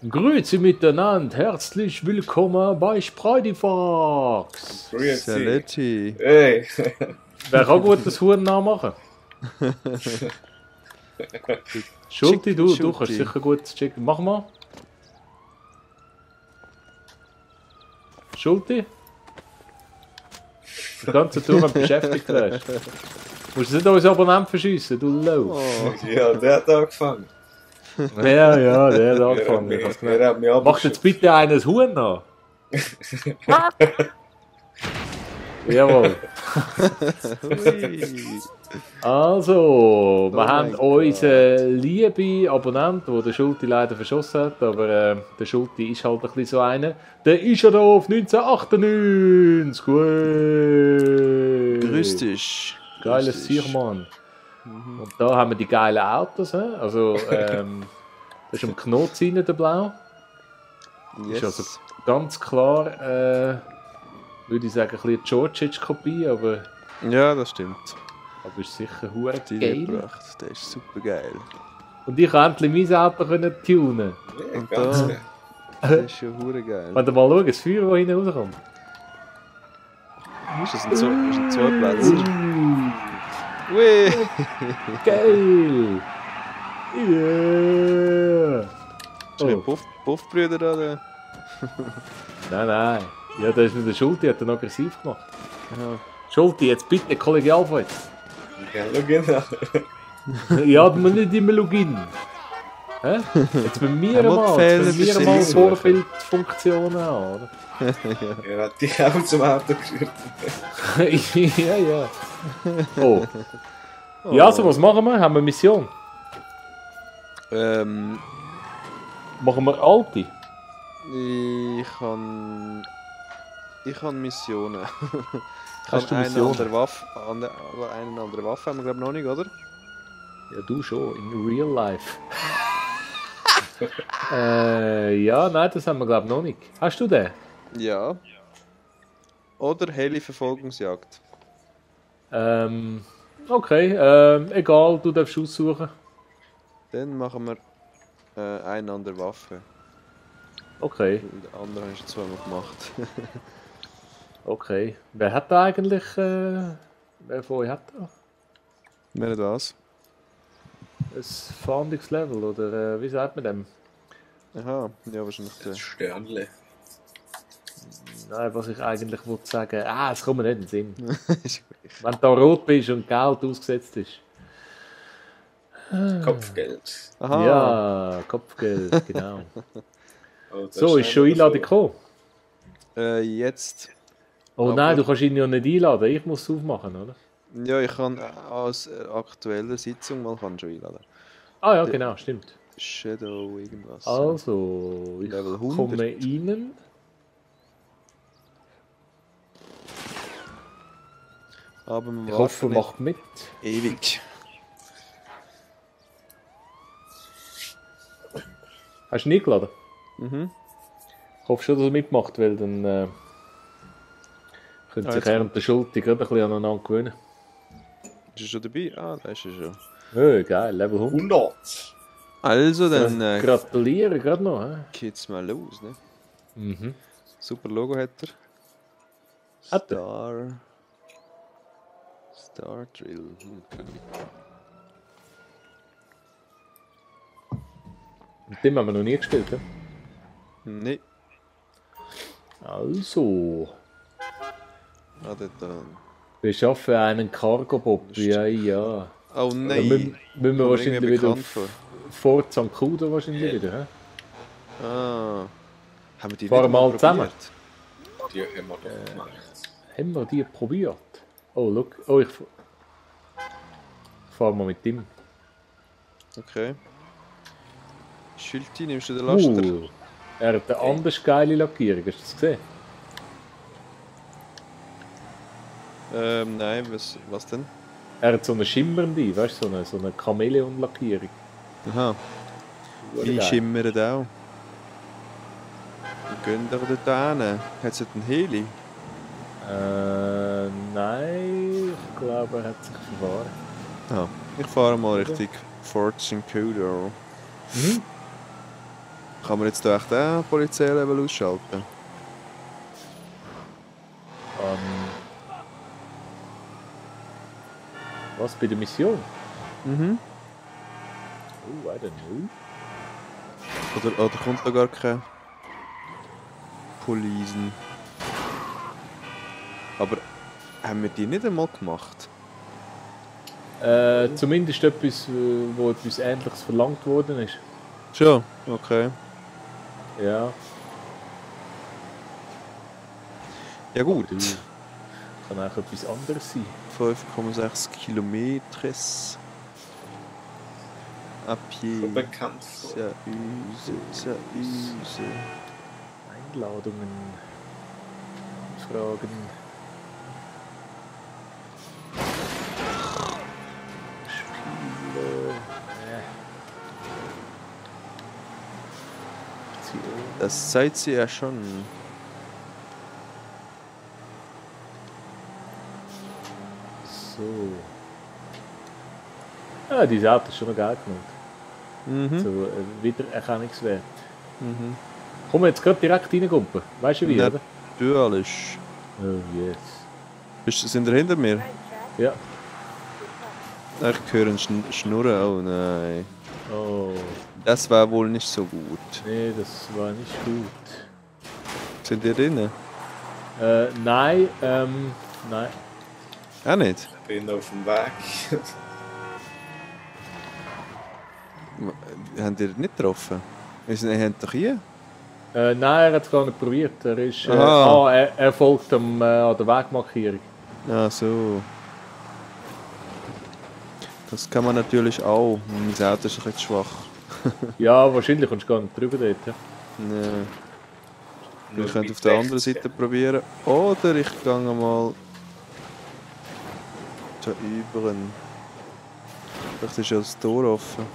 Grüezi miteinander, herzlich willkommen bei Spreidifax. Grüezi. Saletti. Hey. Wer kann gut das Huhn nachmachen? Schulti, du kannst sicher gut Chicken. Mach mal. Schulti? Den ganzen Tour am beschäftigt wärst. Musst du nicht unsere Abonnenten verschiessen, du Low. Oh, Ja, der hat angefangen. Ja, der hat angefangen. Er hat mich Mach jetzt bitte eines Huhn nach. Jawohl. ui. Also, wir Oh haben mein unseren lieben Abonnenten, der den Schulti leider verschossen hat, aber der Schulti ist halt ein bisschen so einer. Der ist ja da auf 1998. Grüß dich. Geiles Tier, Mann. Und da haben wir die geilen Autos. He? Also, das ist am Knot rein, der Blau. Yes. Ist also ganz klar, würde ich sagen, ein bisschen Georgic-Kopie, aber Ja, das stimmt. ist sicher hure Die geil. gebracht. Der ist super geil. Und ich konnte endlich mein Auto können tunen. Ja, Und ganz da- geil. Der ist ja hure geil. Wenn ihr mal schaut, das Feuer, das hinten rauskommt. Ist das ein Zweitplatz? Ui. Geil! Yeah! Ist ein Oh, Puffbrüder da? Der? nein. Ja, das ist mit der Schulti, hat er aggressiv gemacht. Ja. Schulti, jetzt bitte Kollegialfight. Ja, schau genau. Ja, du musst nicht immer Login. Hä? Jetzt müssen wir Einmal mal, Fehler jetzt müssen wir bestimmt mal suchen. Vorbildfunktionen haben, oder? Er hat dich auch zum Auto geführt. ja. Oh. Ja, also was machen wir? Haben wir eine Mission? Machen wir alte? Ich habe Missionen. Hast du eine Missionen? andere Waffe, eine andere Waffe haben wir glaube noch nicht, oder? Ja, du schon, in real life. Ja, nein, das haben wir glaube ich noch nicht. Hast du den? Ja. Oder Heli-Verfolgungsjagd. Okay, egal, du darfst aussuchen. Dann machen wir eine andere Waffe. Okay, Der andere habe ich jetzt zweimal gemacht. okay. Wer hat da eigentlich, wer von euch hat da? Wer hat was? Ein Fahndungslevel oder wie sagt man dem? Aha, ja wahrscheinlich der. Das Sternle. Nein, was ich eigentlich wollte sagen, es kommt mir nicht in den Sinn. Ist gut. Wenn du da rot bist und Geld ausgesetzt ist. Kopfgeld. Aha. Ja, Kopfgeld, genau. Oh, das So, ist schon schnell Einladung gekommen? Jetzt. Oh Aber- nein, du kannst ihn ja nicht einladen, ich muss es aufmachen, oder? Ja, ich kann als aktuelle Sitzung mal schon einladen. Ah ja, genau, stimmt. Shadow irgendwas. Also, ich Level 100. komme rein. Aber wir Ich hoffe, warten macht mit. nicht ewig. Hast du ihn eingeladen? Mhm. Ich hoffe schon, dass er mitmacht, weil dann könnte sich jetzt er und der Schulti gerade ein bisschen aneinander gewöhnen. Ist er schon dabei? Ah, da ist er schon. Geil, Level 100. 100. Also, dann Gratuliere gerade noch. geht's mal los, ne? Mhm. Super Logo hat er. Hat er? Star Drill. Okay. Mit dem haben wir noch nie gespielt. He? Nee. Also, Ah, dort dann. wir schaffen einen Cargo-Bob. Ja. Oh Dann nein. müssen wir Kommt mir wahrscheinlich irgendwie wieder bekannt auf Fort St. Cloud wahrscheinlich wieder. He? Ah. Haben wir die Fahren nicht wir mal zusammen. probiert? Die haben wir doch gemacht. Haben wir die probiert? Oh, look. Oh, ich fahre mal mit ihm. Okay. Schilti, nimmst du den Laster? Er hat eine anders geile Lackierung. Hast du das gesehen? Nein, was denn? Er hat so eine schimmernde, weißt du, so eine Chamäleon-Lackierung. Aha. Die Geil. schimmern auch. Wir gehen doch dort hin. Hat es einen Heli? Nein, ich glaube, er hat sich verfahren. Ah, ich fahre mal Richtung Fort St. Cloud. Mhm. Kann man jetzt da echt den Polizeilevel ausschalten? Was, bei der Mission? Mhm. Oh, I don't know. Oder kommt da gar kein Polisen? Aber haben wir die nicht einmal gemacht? Zumindest etwas, wo etwas Ähnliches verlangt worden ist. Schon? Okay. Ja. Ja gut. Kann auch etwas anderes sein. 5,6 Kilometer. À pied. Schon bekannt vor. Sehr üse. Einladungen. Fragen. Spiele. Das seid ihr ja schon. So. Ja, diese Auto ist schon noch geil genug. Mhm. So Wiedererkennungswert. Mhm. Komm jetzt gerade direkt reingumpen. Weißt du wie, oder? Natürlich. Oh yes. Sind ihr hinter mir? Ja. Ich höre einen Schnurren. Oh nein. Oh. Das war wohl nicht so gut. Nee, das war nicht gut. Sind ihr drinnen? Nein, nein. Auch nicht? Ich bin auf dem Weg. Habt ihr nicht getroffen? Ihr habt doch hier? Nein, er hat es gar nicht probiert. Er ist. Aha. Er folgt an der Wegmarkierung. Ah, so. Das kann man natürlich auch. Mein Auto ist ein bisschen schwach. Ja, wahrscheinlich kommst du gar nicht drüber dort. Ja. Nee. Nur Ich könnte mit auf der rechts, anderen Seite probieren. Oder ich gehe mal da über. Vielleicht ist ja das Tor offen.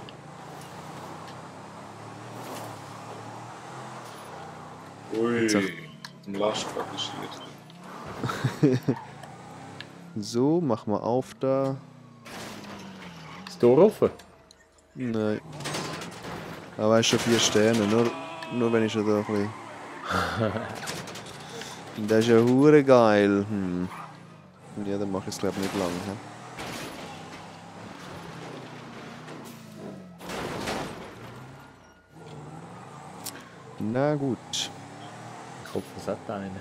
Ui, Jetzt auch- im Lastwagen steht. So, mach mal auf da. Ist das Tor offen? Nein. Aber weißt schon 4 Sterne, nur wenn ich schon da ein bisschen. Das ist ja hure geil. Ja, dann mache ich es glaube nicht lange. He? Na gut. Ich hoffe, es hat einen.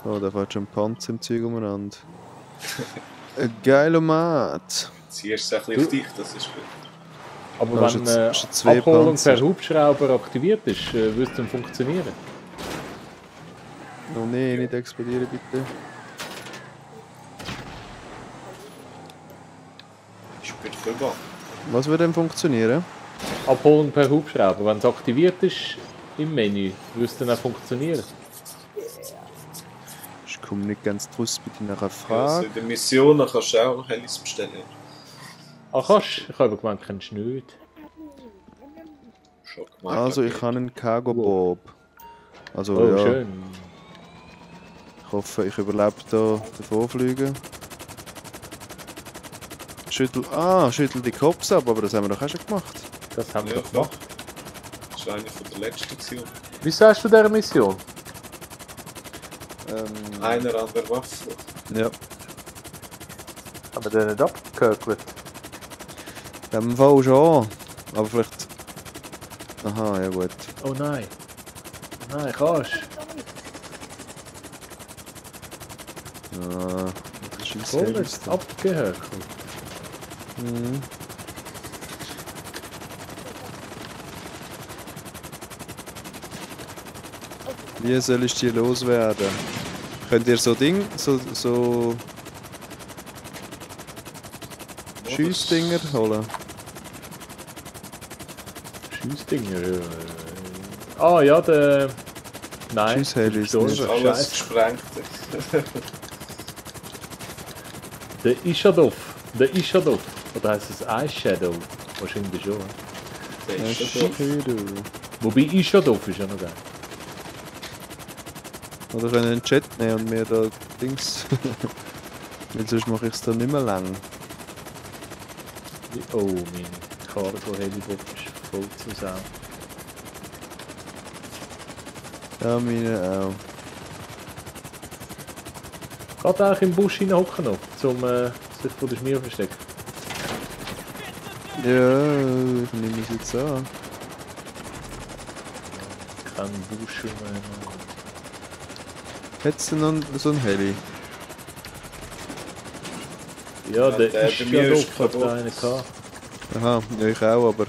Oh, da fährt schon ein Panzer im Zeug umeinander. Ein geiler Mat. Ziehst du es ein bisschen auf dich, das ist gut. Aber Da ist wenn jetzt- ist 2 Abholung Panzer. per Hubschrauber aktiviert ist, würde es dann funktionieren? Oh nee, nicht explodieren bitte. Ich bin voll Bock. Was würde denn funktionieren? Abholung per Hubschrauber, wenn es aktiviert ist im Menü, würde es dann auch funktionieren? Ich komme nicht ganz draus bei deiner Also Frage. in der Mission kannst du auch noch Helis bestellen. Ach, kannst du? Ich habe gemeint, kennst du nicht. Schon gemacht. Also ich habe einen Cargo Bob. Also Oh, ja, schön. ich hoffe ich überlebe da davonfliegen. Schüttel die Cops ab, aber das haben wir doch auch schon gemacht. Das haben wir Ja, doch gemacht. Das war eine von der letzten Mission. Wieso hast du diese Mission? Einer an der Waffe. Ja. Haben wir den nicht abgehökelt? In dem Fall schon. Aber vielleicht... Aha, ja gut. Oh nein. Nein, kannst Ah, das ist du. ein Voll jetzt abgehökelt. Mhm. Wie soll ich die loswerden? Könnt ihr so so Schiessdinger holen? Schiessdinger. Ah ja, der. Nein. Schiesshelis, der nicht. ist Alles Scheiße. gesprengt. Der Ishadov. Der Ishadov. Oder heisst es Eyeshadow? Wahrscheinlich schon. Der Ja, ist schon shit, du. Wobei Ischadorf ist ja noch geil. Oder können einen Chat nehmen und mir da Dings. Weil sonst mache ich es dann nicht mehr lang. Oh, mein Cargo-Helikopter ist voll zu Sau. Ja, meine auch. Geht eigentlich im Busch hineinhocken noch, um sich von der Schmier zu verstecken? Ja, ich nehme es jetzt an. Kein Busch mehr. Hättest du noch so ein Heli? Ja, Ja, der der bei mir ist Ischadorf hat kaputt. einen gehabt. Aha, ja ich auch, aber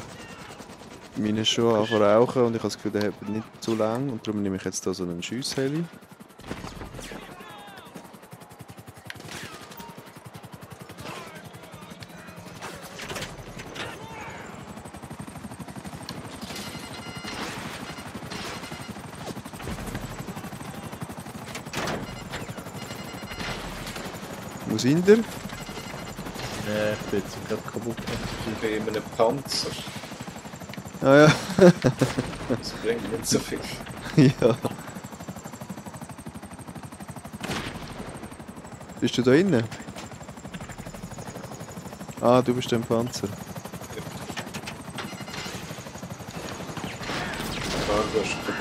meine ist schon am Rauchen und ich habe das Gefühl, der hat nicht zu lang und darum nehme ich jetzt da so einen Schiessheli. Wo sind ihr? Nee, ich bin jetzt gerade kaputt. Ich bin in einem Panzer. Ah ja, Das bringt nicht so viel. ja. Bist du da innen? Ah, du bist im Panzer. Cargo ist kaputt.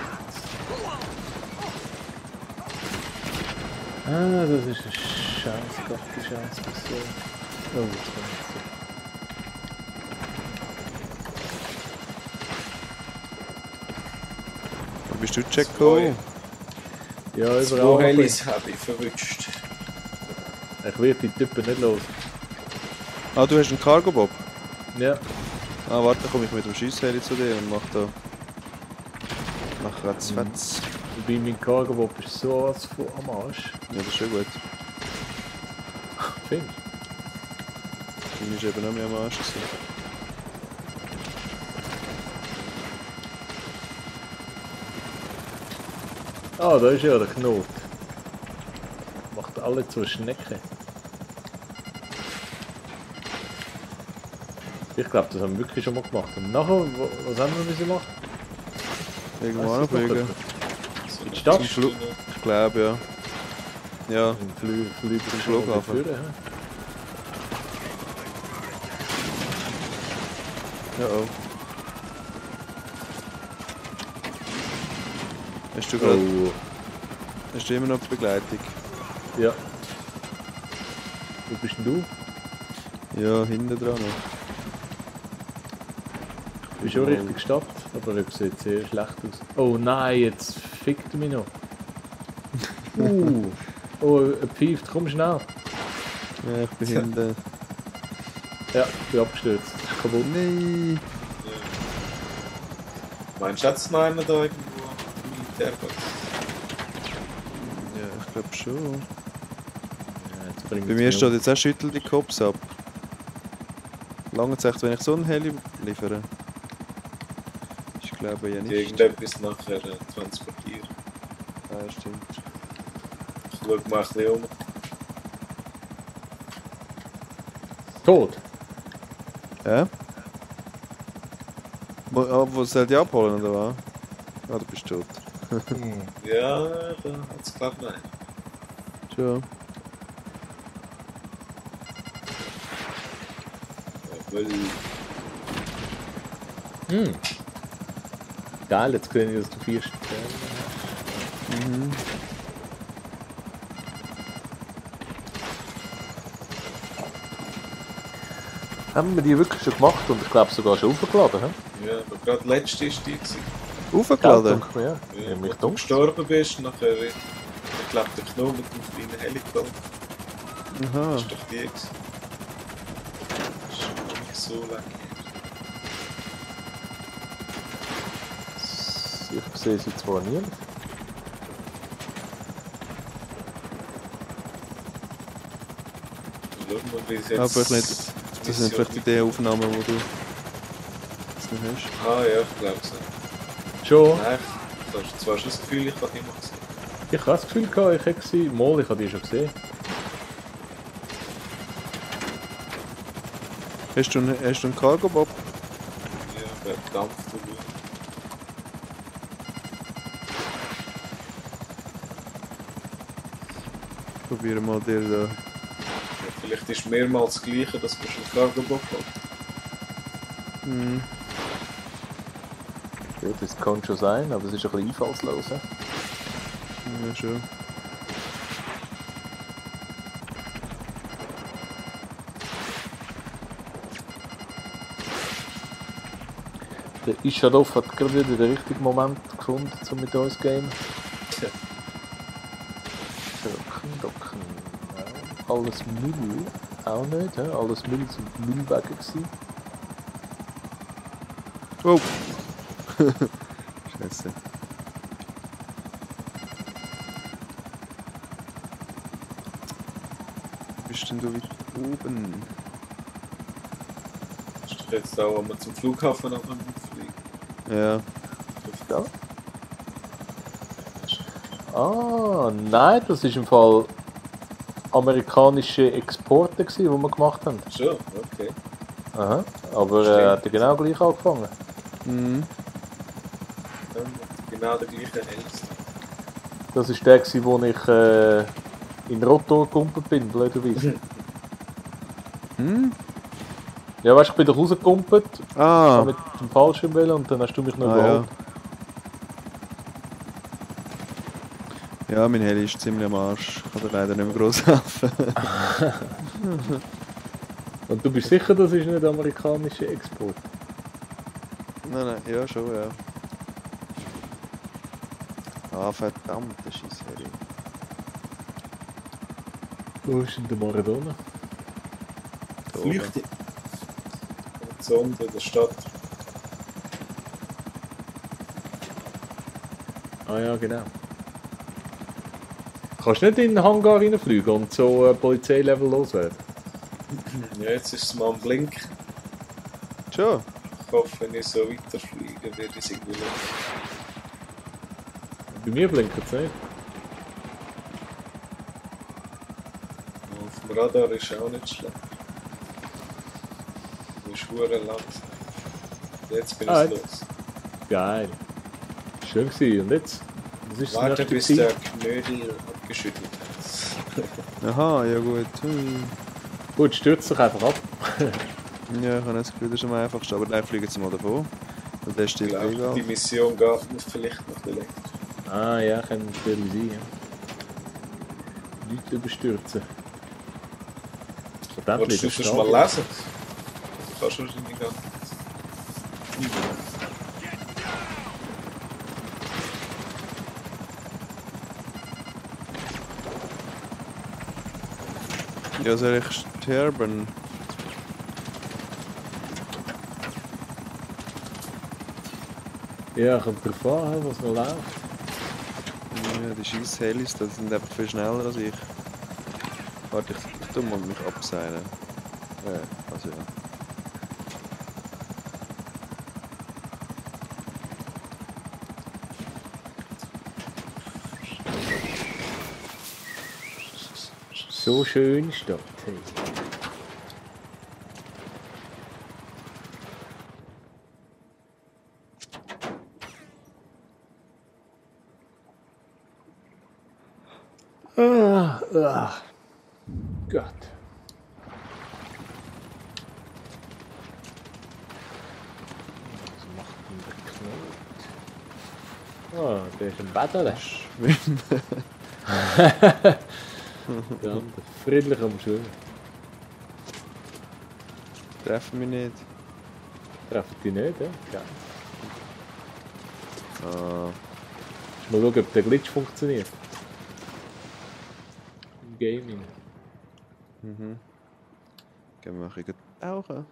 Ah, das ist ein Scheiß, Gott, die Scheiß-Mission. Oh, jetzt bin ich so. Wo bist du, Jacko? Ja, Zwei überall. Helis habe ich verwünscht. Ich werde die Typen nicht los. Ah, du hast einen Cargo-Bob? Ja, Ah, warte, dann komme ich mit dem Schiessheli zu dir und mach da... Mach ratzfatz. wobei mein Cargo-Bob ist so was von am Arsch. Ja, das ist schon gut. Findest Dann ist eben noch mehr am Arsch. gewesen. du? Ah, da ist ja der Knot. Macht alle zur Schnecke. Ich glaube, das haben wir wirklich schon mal gemacht. Und nachher, was haben wir müssen machen? Irgendwo Weißt du das noch anfliegen. So In die Stadt? eine Flug. Stunde. Ich glaube, ja. Ja, Im Flüger Zum Flughafen. ja oh. Hast du gerade... Oh, Hast du immer noch Begleitung? ja. Wo bist denn du? Ja, hinten dran noch. Ich bin schon richtig Stadt, aber es sieht sehr schlecht aus. Oh nein, jetzt fickt er mich noch. Oh, er pfeift, komm schnell. Ja, ich bin hinten. Ja, ich bin abgestürzt. Ist kaputt. Nein! Meinst du jetzt noch einer da irgendwo im Militärbox? Ja, ich glaube schon. Ja, jetzt bringt Bei es mir mich steht um. jetzt auch Schüttel die Cops ab. Lange Zeit, wenn ich so einen Heli liefere. Ich glaube ja Die nicht. irgendetwas nachher transportieren. Ah, stimmt. Ich schaue mal ein bisschen um. Tot? Ja? Wo soll die abholen oder was? Ah, du bist tot. Ja, da hat es glaube nein. Schon. Weil Geil, jetzt sehe ich, dass du 4 Sterne hast. Mhm. Haben wir die wirklich schon gemacht und ich glaube sogar schon aufgeladen, hä? ja, aber gerade letzte ist die gewesen. Aufgeladen? Ja, Ja, ja, mich wo du dumm. gestorben bist, nachher, ich glaube, der Knopf mit dem kleinen Helikopter, Aha. das ist doch die gewesen. Das ist schon nicht so lange. Ich sehe sie zwar nie. Schauen wir mal, wie es jetzt... Aber nicht. Das sind vielleicht die Aufnahmen, die du jetzt noch hast. Ah ja, ich glaube so. Schon? Nein, du hast zwar schon das Gefühl, ich habe die mal gesehen. Ich habe das Gefühl gehabt, ich hätte sie. Mal, ich habe die schon gesehen. Hast du einen Cargo-Bob? Ja, Dampf drüber. Probieren mal dir da. Ja, vielleicht ist mehrmals das Gleiche, dass man schon Cargo-Bock hat. Hm. Ja, das kann schon sein, aber es ist ein bisschen einfallslos. Ja? Ja, schon. Der Ishadov hat gerade wieder den richtigen Moment gefunden, um mit uns zu gamen. Ja. Docken. Ja. Alles Müll. Auch nicht, ja? Alles Müll sind Müllwagen gewesen. Oh! Scheiße. Bist denn du weit oben? Ist doch jetzt auch, wenn wir zum Flughafen nachher fliegen. Ja. Ja. Ah, nein, das ist im Fall amerikanische Exporte gewesen, die wir gemacht haben. Schon, okay. Aha. Aber Stimmt. hat er genau gleich angefangen. Mhm. Dann genau der gleiche Hälfte. Das war der, gewesen, wo ich in Rotor gekumpelt bin, blöderweise. Hm? Ja, weißt du, ich bin doch rausgekumpelt, Ah! mit dem Fallschirm wählen und dann hast du mich noch Ah, überholt. Ja, mein Heli ist ziemlich am Arsch. Ich kann dir leider nicht mehr gross helfen. Und du bist sicher, das ist nicht amerikanische Export? Nein, nein, ja schon, ja. Ah, verdammt, das ist Heli. Wo ist denn der Maradona? Da oben. Flüchtig. Und Sonde in der Stadt. Ah ja, genau. Kannst du nicht in den Hangar reinfliegen und so Polizeilevel loswerden? Ja, jetzt ist es mal am Blink. Schon? Ich hoffe, wenn ich so weiterfliege, werde ich es irgendwie los. Bei mir blinkt es nicht. Auf dem Radar ist auch nicht schlecht. Du bist verdammt langsam. Jetzt bin Ah, ich los. Geil. Schön gewesen. Und jetzt? Was ist das Warte, nächste bis Ziel? der Knödel abgeschüttelt hat. Aha, ja gut. Gut, stürzt dich einfach ab. Ja, ich habe das Gefühl, das ist am einfachsten. Aber dann fliegen sie mal davon. Und der Ich steht glaube, egal. die Mission geht vielleicht noch der Länge. Ah ja, kann natürlich sein. Ja. Leute überstürzen. Verdammt, Wolltest du das das ist mal Stadion. lesen? Du kannst wahrscheinlich gar nicht. Ja, soll ich sterben? Ja, kommt drauf an, was noch läuft. Ja, die scheiß Helis, die sind einfach viel schneller als ich. Warte, ich tu mal mich abseilen. Also ja. So schön Stadt. Hey. Gott. Was macht denn der Knot? Ah, der ist ein Bettel. Ja, der friedlich am Schwimmen. Treffen mich nicht. Treffen die nicht, ja? Geil. Ah, Mal schauen, ob der Glitch funktioniert. Im Gaming. mhm. Gehen wir mal ein bisschen tauchen.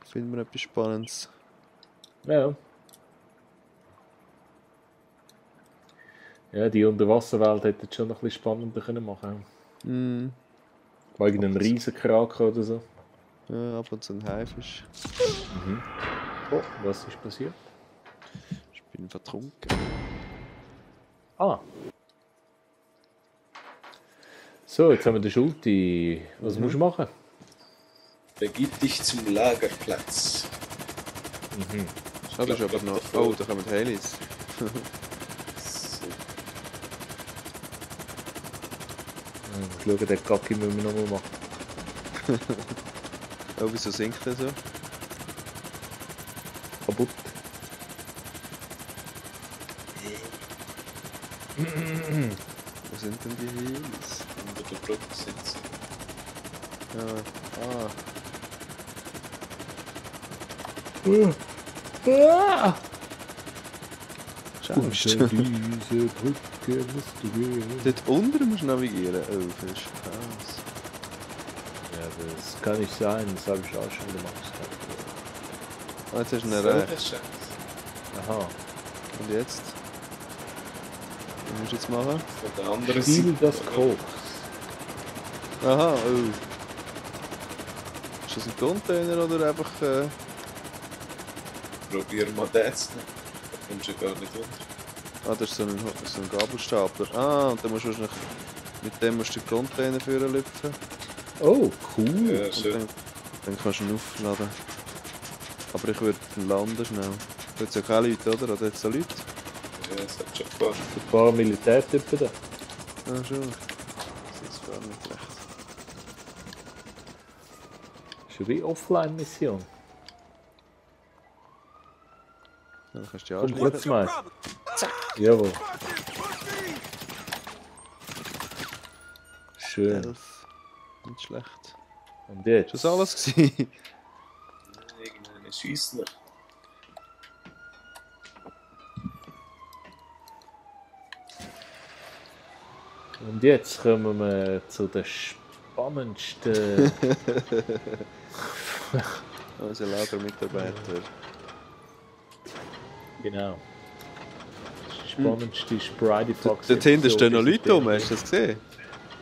Finden wir etwas Spannendes. Ja. Ja, die Unterwasserwelt hätte es schon noch ein bisschen spannender können machen. Mhm. Mal irgendeinen Riesenkraken oder so. Ja, ab und zu ein Haifisch. Oh, was ist passiert? Ich bin vertrunken. Ah. So, jetzt haben wir den Schulti. Was musst du machen? Begib dich zum Lagerplatz. Mhm. Schade, ist aber noch... Oh, da kommen Helis. So. Schauen, den Kacki müssen wir nochmal machen. Oh, wieso sinkt der so? Kaputt. Wo sind denn die Helis? Unter der Brücke sitzen. Ah! Schau, Unter diese Brücke musst du gehen. dort unten musst du navigieren. Oh, das ist krass. Ja, das kann nicht sein, das habe ich auch schon gemacht. Ah, jetzt hast du ihn So erreicht. eine Scheiße. Aha. Und jetzt? Was musst du jetzt machen? Von der anderen Spiel Seite. das Koks. Aha, oh. Ist das ein Container oder einfach... Probier mal das. Da kommst du gar nicht unter. Ah, das ist so ein Gabelstapler. Ah, und dann musst du wahrscheinlich... Mit dem musst du den Container führen lüpfen. Oh, cool. Ja, Und schön. dann kannst du ihn aufladen. Aber ich würde ihn landen schnell. Da hat ja keine Leute, oder? Oder hat es da Leute? Ja, es hat schon gefallen. Ein paar Militärtypen da. Ah, schon. Das ist gar nicht recht. Schon wie Offline-Mission. Dann kannst du die Komm, anschließen. kurz mal. Jawohl. Schön. 11. Nicht schlecht. Und jetzt? Ist das alles gewesen? Irgendeine Schiessler. Und jetzt kommen wir zu der spannendsten. Unser Lagermitarbeiter. Genau. Das spannendste Sprite Fox. Dort hinten stehen noch Leute rum, hast du das gesehen?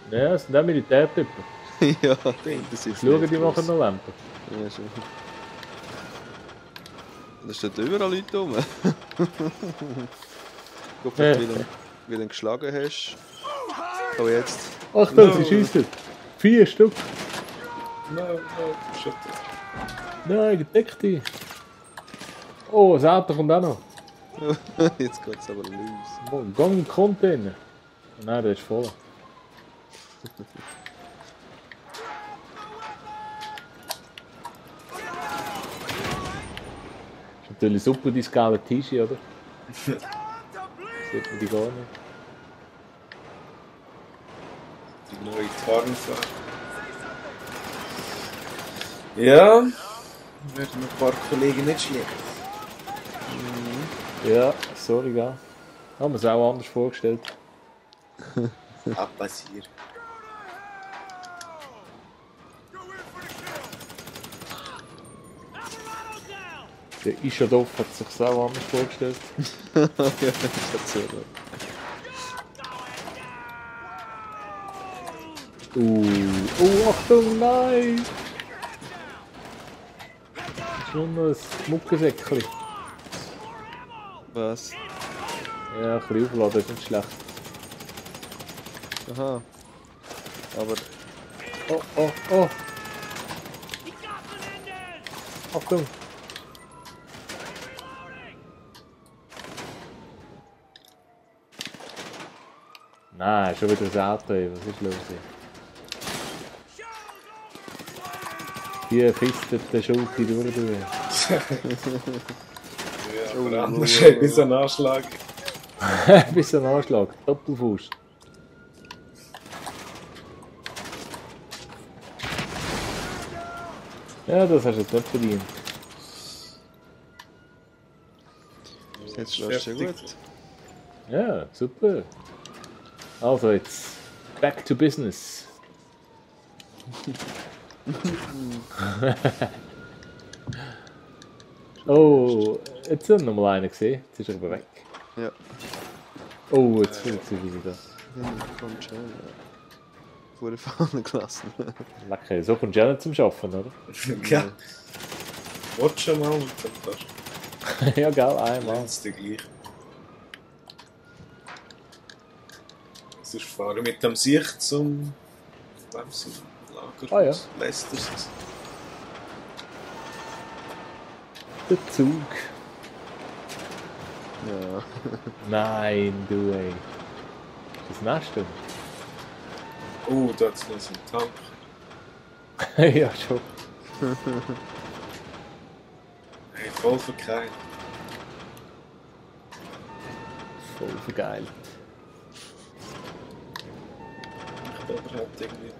Ja, das sind auch Militärtypen. Ja, dort hinten sind Schauen, die machen noch Lampen. Ja, schon. Da stehen überall Leute rum. Guck mal, wie du ihn geschlagen hast. Oh, jetzt. Achtung, sie schießen. 4 Stück. No, shit. Nein, gedeckt die. Oh, das Auto kommt auch noch. Jetzt geht es aber los. Oh, Gang im Container. Nein, der ist voll. Ist natürlich super, die geile Tische, oder? Sieht man die gar nicht. Die neue Tarnfahrt. Ja, werden ein paar Kollegen nicht schlecht. Ja, sorry, gell. Haben wir es auch anders vorgestellt. Passiert. Der Ischadov hat sich es auch anders vorgestellt. Ja, das hat so. Oh, Achtung, nein! Das ist nur noch ein Muckensäckchen. Was? Ja, ein bisschen aufladen ist nicht schlecht. Aha. Aber Oh, oh, oh! Achtung! Nein, schon wieder das Auto, ey. Was ist los hier? Hier fistet der Schulti durch. Ja, aber anders hätte ich so einen Anschlag. Bis ein Anschlag, Doppelfuß. Ja, das hast du jetzt nicht verdient. jetzt schlägst du ja gut. Ja, super. Also jetzt, back to business. Oh, jetzt haben wir noch mal einen gesehen. Jetzt ist er aber weg. Ja. Oh, jetzt ist er wieder da. Kommt schon, ja. Vor der Fahne gelassen. Lecker, so kommst du ja nicht zum Arbeiten, oder? Ja. Warte schon mal mit dem Tasch. Ja, gell, einmal. Das ist der gleich. Sonst fahre ich mit dem Sicht zum Lager. Ah, ja. Leicester. Der Zug. Ja. Nein, du ey. Das Nest. Oh, da hat's noch so einen Tank. Ja, schon. Hey, voll verkeilt. Voll vergeilt. Aber hat irgendwie...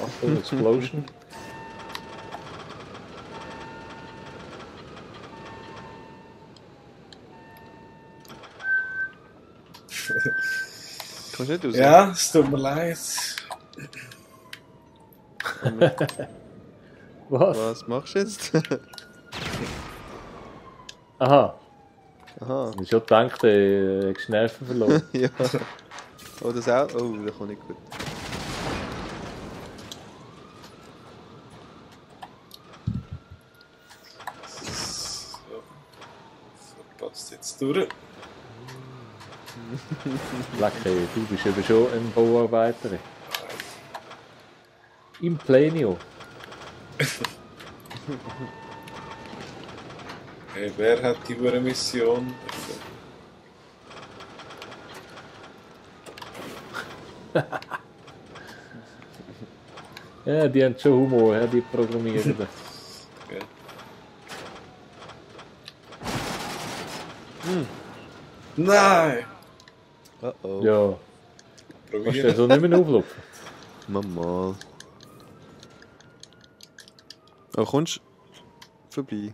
Achtung, Explosion. Kommst du nicht raus? Ja, es tut mir leid. Was? Was machst du jetzt? Aha. Aha. Ich schon gedacht, du hast Nerven verloren. Ja. Oh, das auch? Oh, das kommt nicht gut. So. Verpasst jetzt durch. Lecker, du bist eben schon ein Bauarbeiter. Im Plenio. Hey, wer hat die Mission? Ja, die haben schon Humor, ja, die Programmierenden. Ja. Nein! Oh oh. Ja, kannst du Probieren. so nicht mehr auflaufen. Mama. Oh, kommst du vorbei?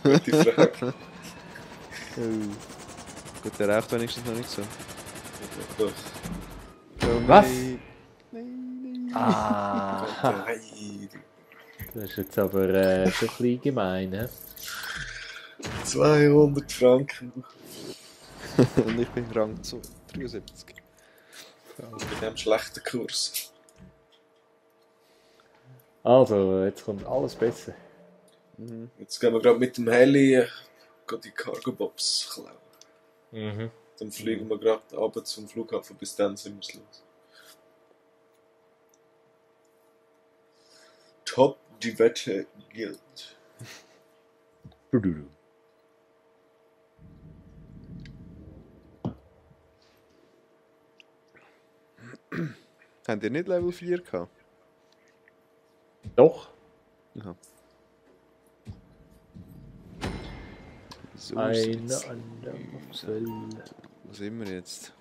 Gute Frage. Oh. Gut, der raucht wenigstens noch nicht so. Doch. Oh, Was? Nein, nein. Ah, Nein. das ist jetzt aber schon ein bisschen gemein. He? 200 Franken. Und ich bin Rang zu 73. Mit dem schlechten Kurs. Also, jetzt kommt alles besser. Jetzt gehen wir gerade mit dem Heli die Cargo-Bobs klauen. Mhm. Dann fliegen wir gerade runter zum Flughafen, bis dann sind wir los. Top, die Wette gilt. Habt ihr nicht Level 4 gehabt? Doch, Aha. So eine sieht's. andere Zelle. Wo sind wir jetzt?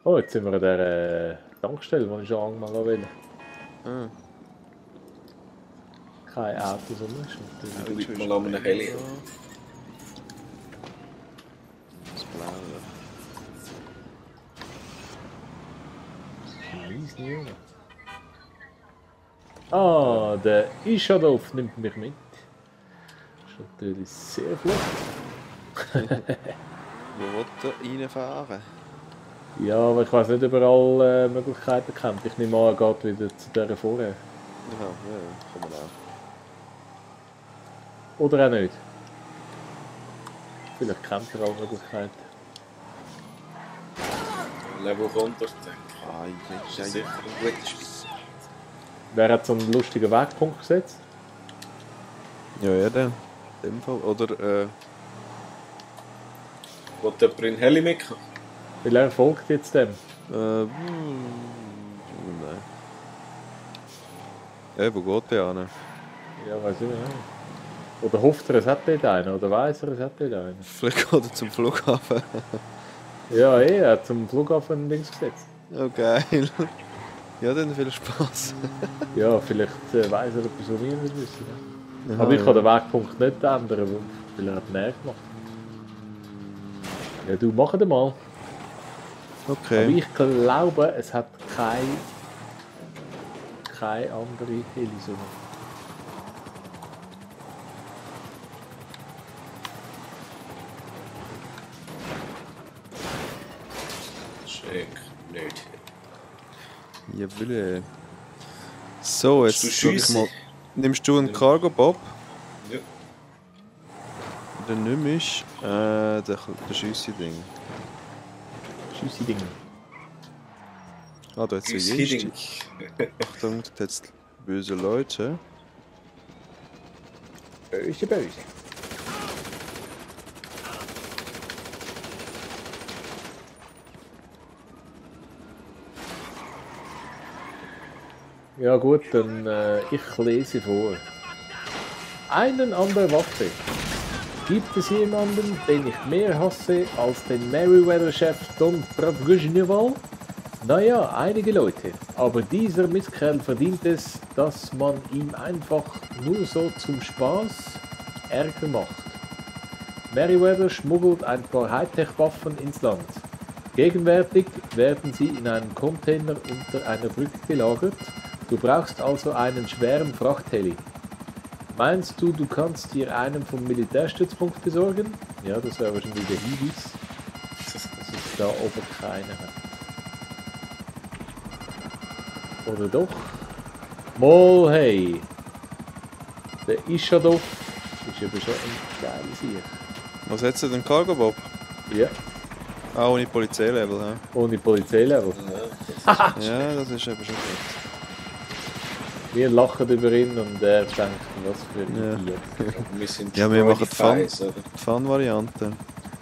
Oh, jetzt sind wir an der Tankstelle, die ich schon einmal wollte. Ah, Kein Auto, sondern ist Ja, natürlich. liegt mal an einem Heli. das Blaue. Scheiße, Junge. Ah, der Ischadolf nimmt mich mit. Das ist natürlich sehr flott. Wo will er reinfahren? Ja, aber ich weiß nicht, ob er alle Möglichkeiten kennt. Ich nehme an, er geht wieder zu dieser vorher. Ja, kommen wir auch. Oder auch nicht. Vielleicht kennt er alle Möglichkeiten. Level runter, denke Ah, ich. ich Das ist sicher ein gutes Spiel. Wer hat so einen lustigen Wegpunkt gesetzt? Ja, der. In dem Fall. Oder, Wollt jemand in den Heli mitkommen? Weil er folgt jetzt dem. nein. Ja, wo geht der an? Ja, weiß ich nicht. Oder hofft er, es hat dort einen, oder weiß er, es hat dort einen. Vielleicht geht er zum Flughafen. Ja, er hat zum Flughafen links gesetzt. Oh, geil. Ja, dann viel Spaß. Ja, vielleicht weiß er etwas, was wir nicht wissen. Ja. Aha, Aber ich ja. kann den Wegpunkt nicht ändern, weil er hat näher gemacht. Ja, du, mach den mal. Aber Okay. ich glaube, es hat keine andere Helisonne. Schick. Nicht. Jawohl. So, jetzt Du sag ich schiessen? mal. Nimmst du einen Cargo Bob? Ja. Dann nimm ich der Schüssi-Ding. Tschüssi Ding. Ah, da hat He's es hitting. Achtung, da hat es böse Leute. Böse, böse. Ja gut, dann ich lese vor. Einen an der Waffe. Gibt es jemanden, den ich mehr hasse als den Meriwether-Chef Don Pravguzhneval? Naja, einige Leute. Aber dieser Mistkerl verdient es, dass man ihm einfach nur so zum Spaß Ärger macht. Meriwether schmuggelt ein paar Hightech-Waffen ins Land. Gegenwärtig werden sie in einem Container unter einer Brücke gelagert. Du brauchst also einen schweren Frachtheli. Meinst du, du kannst dir einen vom Militärstützpunkt besorgen? Ja, das wäre wahrscheinlich der Hinweis, dass es da oben keine hat. Oder doch? Mal hey! Der Ishadov ist aber schon ein geiles Sieg. Was hat sie denn Cargo Bob? Ja, Ah, ohne Polizeilevel, hä? ohne Polizeilevel. Ja, das ist eben schon gut. Wir lachen über ihn und er denkt, was für ein Ja. Idiot. Wir sind Ja, wir machen die Fies, oder? Die Fun-Variante.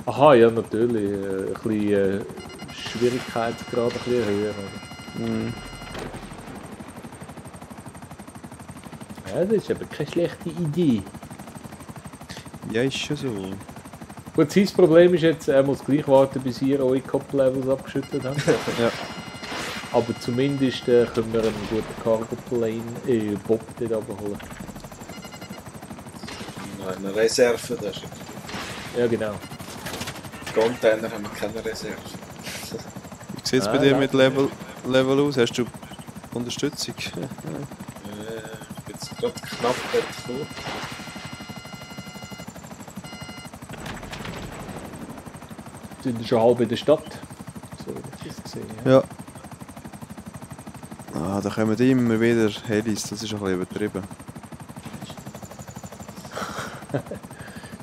Aha, ja natürlich. Ein bisschen Schwierigkeitsgrad ein bisschen höher. Oder? Mhm. Ja, das ist aber keine schlechte Idee. Ja, ist schon so. Gut, sein Problem ist jetzt, er muss gleich warten, bis ihr eure Cop-Levels abgeschüttet habt. Ja. Aber zumindest können wir einen guten Cargo-Plane, Bob dort abholen. Eine Reserve, das ist Ja, genau. Container haben wir keine Reserve. Wie sieht es bei Ah, dir nein. mit Level aus? Hast du Unterstützung? Jetzt gerade knapp davor. Sind schon halb in der Stadt. So wie ich das gesehen habe. Ja. Ah, da kommen immer wieder Helis, das ist ein bisschen übertrieben.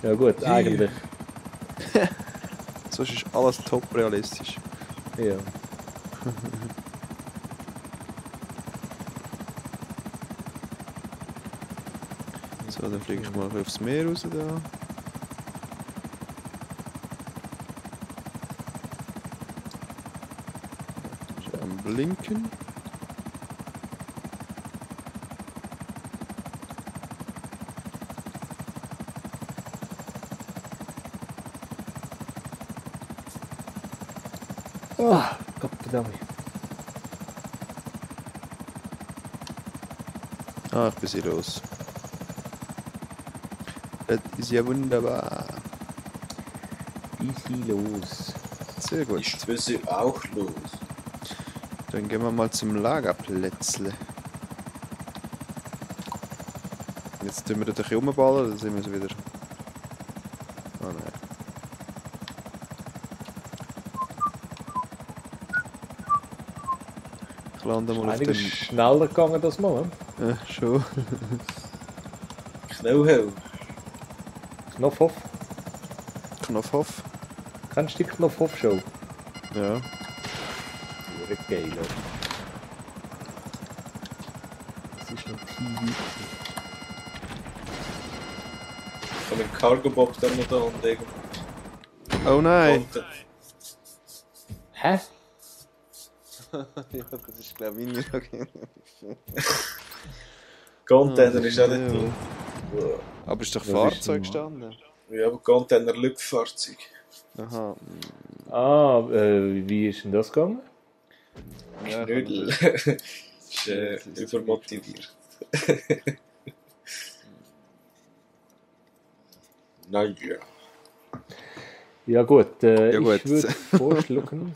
Ja gut, eigentlich. Sonst ist alles top realistisch. Ja. So, dann fliege ich mal aufs Meer raus da. Ist am Blinken. Ah, Gottverdammt. Ah, ich bin sie los. Das ist ja wunderbar. Easy los. Sehr gut. Ich will sie auch los. Dann gehen wir mal zum Lagerplätzle. Jetzt tun wir da ein bisschen rumballern, dann sind wir so wieder. Ah nein. Ich lande mal auf Einiges dem. schneller gegangen das mal. Schon. Knauhell. Knopfhoff. Knopfhoff. Kennst du die Knopfhoff-Show? Ja. Sehr geil, oder? Das ist noch TV. Ich habe einen Cargo-Bob da noch da und irgendwo. Oh nein! Hä? Ja, das ist glaube ich nicht okay. Container ist auch nicht drin. Aber ist doch Das ist Fahrzeug normal. gestanden? Ja, aber Container Luftfahrzeug. Aha. Ah, wie ist denn das gegangen? Ja, Knödel. Ist übermotiviert. Naja. Ja gut, Ja, gut. ich würde vorschlagen,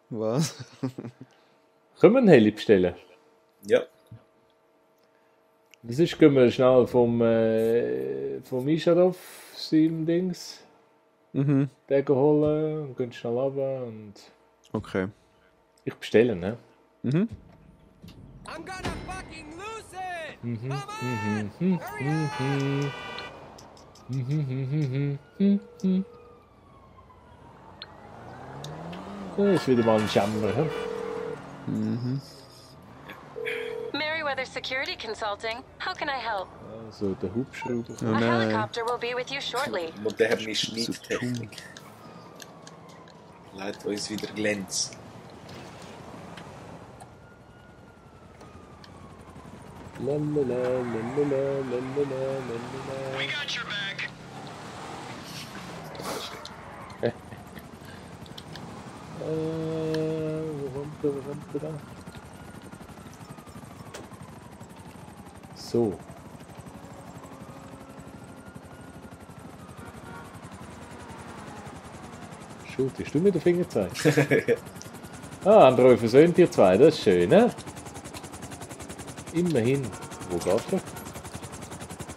Was? können wir einen Heli bestellen? Ja. Das ist, gehen wir schnell vom Ishadov, seinem Dings, Mhm. den holen und gehen schnell runter und Okay. ich bestelle, ne? Mhm. I'm gonna fucking lose it! Mhm, Come on! mhm, Hurry up! Das ist wieder mal ein Jammer, hä? Mhm. Merryweather Security Consulting. How can I help? Also der Hubschrauber. Oh A nein. helicopter will be with you shortly. Moderne Schnitttechnik. Leute uns wieder glänzen. Lalala, lalala, lalala, lalala. Got your back. Wo kommt der da? So. Schuld, hast du mir den Finger gezeigt? Ah, André versöhnt ihr zwei, das ist schön, ne? Immerhin. Wo geht's da?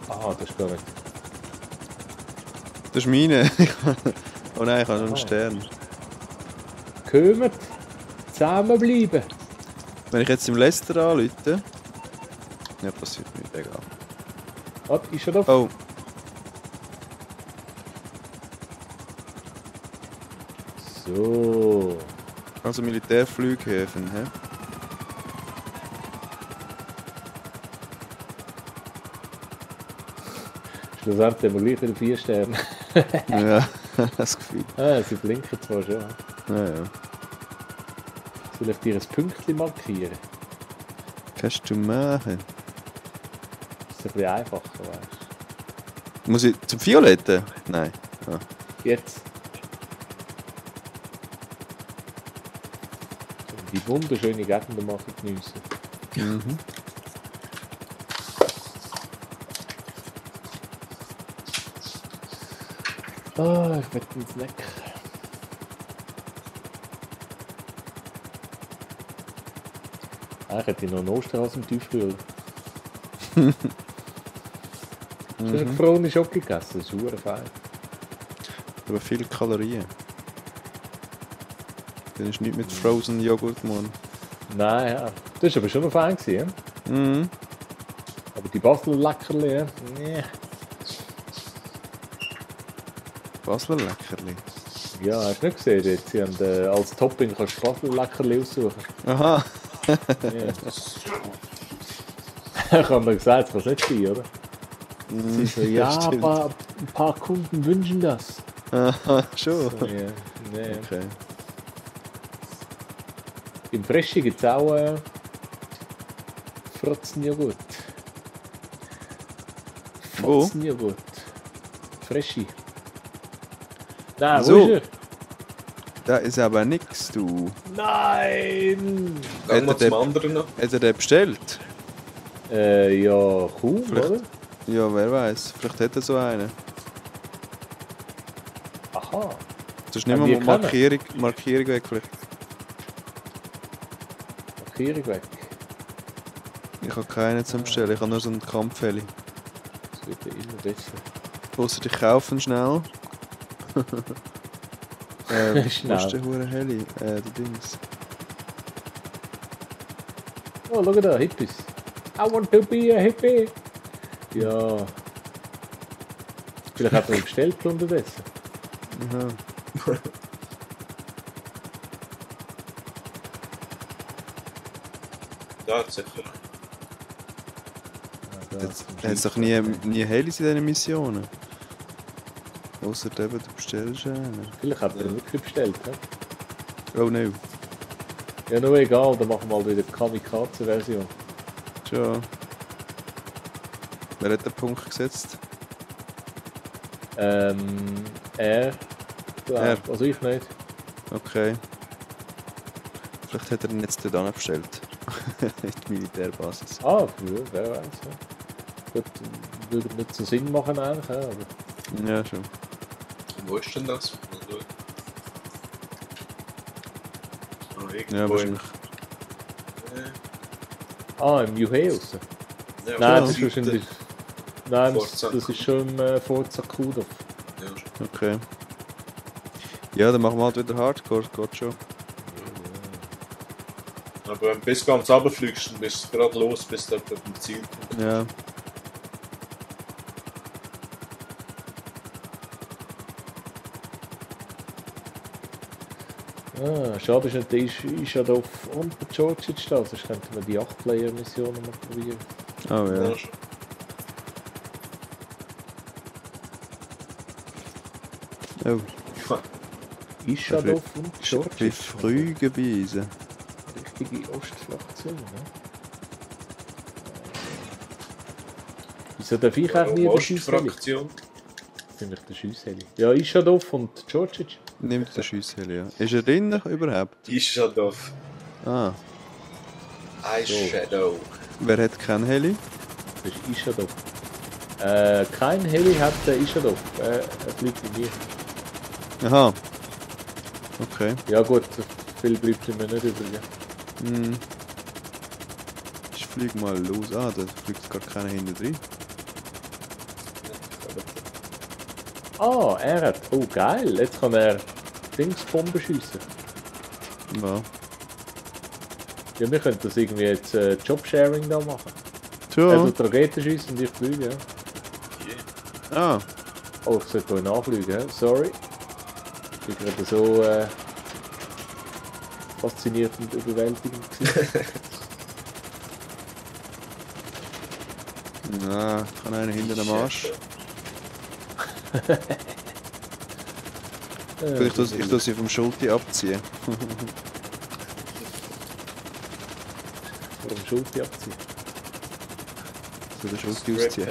Ah, das ist gar nicht. Das ist meine. Oh nein, ich habe noch einen Ah. Stern. Kommt! Zusammenbleiben! Wenn ich jetzt im Lester anrufe... Ja, passiert nicht, egal. Ah, ist er da? Oh, So. also Militärflughäfen, hä? Schlussendlich haben wir gleich wieder 4 Sterne. Ja, das Gefühl. Ah, sie blinken zwar schon. Ja, ja. Soll ich dir ein Pünktchen markieren? Kannst du machen? Das ist ein bisschen einfacher, weißt Muss ich zum Violetten? Nein. Ah. du. Jetzt. Die wunderschöne Gegend machen geniessen. Mhm. Ah, ich werde ins Neck. Ah, ich hätte noch einen Osterhase im Tiefkühler. Schon eine gefrorene Schoki gegessen, das ist verdammt fein. Aber viele Kalorien. Dann ist nicht mit Frozen Joghurt, Mann. Nein, ja. Das war aber schon noch fein gewesen, ja? Mhm. Aber die Basel-Leckerli, ja? Nee. Basler Leckerli. Ja, hast du nicht gesehen jetzt? Sie haben, als Topping kannst du Basel-Leckerli aussuchen. Aha. Ja. Ich habe mir gesagt, das kann es nicht sein, oder? Sie so, ja, stimmt. ein paar Kunden wünschen das. Aha, schon. Ja, nee. Okay. Im Freschi gibt es auch Fratzenjoghurt. Wo? Fratzenjoghurt. Freschi. Nein, So. wo ist Da ist aber nix, du. er? Nein! Gehen wir Hat er zum anderen noch. Hat er den bestellt? Ja, kaum, Vielleicht- oder? Ja, wer weiß. Vielleicht hat er so einen. Aha. Das ist nicht Haben mal die eine keinen? Markierung weg. Vielleicht. Markierung weg. Ich habe keinen zum Bestellen. Ich habe nur so einen Kampfheli. Das wird ja immer besser. Ausser ich kaufe ihn schnell. Schnell. Wo ist der hure Heli? Der Dings. Oh, schau da, Hippies. I want to be a hippie. Ja. Vielleicht hat er ihn bestellt unterdessen. Aha. Ja, sicher. Da hat es doch nie Helis in diesen Missionen. Ausser eben, du bestellst einen. Vielleicht hat er ihn wirklich bestellt. He? Oh no. Ja, nur egal, dann machen wir mal wieder die Kamikaze-Version. Schon. Wer hat den Punkt gesetzt? Er. Er. Also ich nicht. Okay. Vielleicht hat er ihn jetzt dort bestellt. In die Militärbasis. Ah, ja, wer weiß. Ja. Gut, würde nicht so Sinn machen eigentlich, ja, aber Ja, schon. Wo ist denn das? Oh, Ja, irgendwo im... wahrscheinlich. im Juheus. Ja, Nein, auf das der ist Seite. wahrscheinlich. Nein, Forza das ist schon im Forza Kudov. Ja. Okay. Ja, dann machen wir halt wieder Hardcore, geht schon. Aber wenn du bis ganz runterfliegst, dann bist du gerade los, bis du etwa beim Ziel kommst. Ja. Ah, schade ist nicht, der ist ja da auf und der George jetzt da, sonst könnten wir die 8-Player-Missionen mal probieren. Oh ja. Ja, schon. Oh, Ist ja da auf und ist ein George bisschen jetzt da. früh gewesen. Richtige Ostfraktion, ne? Wieso darf ich auch nie den Schiessheli? Fraktion. Ziemlich der Schiessheli. Ja, ist ja da und George. Nimmt den Schussheli, ja. Ist er drin überhaupt? Ishadov. Ah, Eyeshadow. wer hat kein Heli? Das ist Ishadov. Kein Heli hat der Ishadov. Er fliegt in mir. Aha. Okay. Ja gut, viel bleibt mir nicht übrig. Ja. Hm. Ich flieg mal los. Ah, da fliegt gar keiner hinten drin. Ah, er hat. Oh geil, jetzt kann er Dingsbomben schiessen. Ja. Ja, wir könnten das irgendwie jetzt Jobsharing da machen. Tja. Er tut Raketen schiessen und ich fliege, ja. Ah, Oh, ich sollte hier nachfliegen, ja. Sorry. Ich bin gerade so fasziniert und überwältigend gewesen. na, kann einer hinten am Arsch. Ich tu sie vom Schulti abziehen. Warum Schulti abziehen? So den Schulti ausziehen.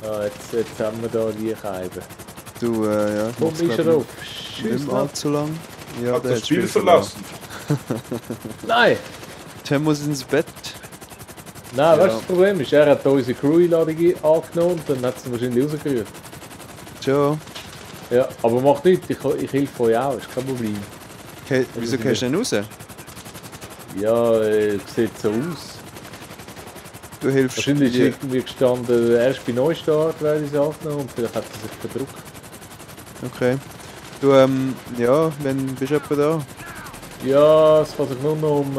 Ah, jetzt haben wir da die Scheibe. Du, ja. Komm, mach's ist grad er nicht- auf. Schieß Nicht mehr allzu lang. Ja, Hat der das hat Spiel verlassen. Nein! Tim muss ins Bett. Nein, Ja. weißt du, das Problem ist, er hat unsere Crew-Einladung angenommen und dann hat sie wahrscheinlich rausgerührt. Tja. Ja, aber macht nichts, ich helfe euch auch, ist kein Problem. Wieso gehst du denn raus? Ja, sieht so aus. Du hilfst Wahrscheinlich ist dir. irgendwie gestanden, erst bei Neustart werde ich es angenommen und vielleicht hat er sich verdruckt. Okay. Du, ja, wenn bist du etwa da? Ja, es kann sich nur noch um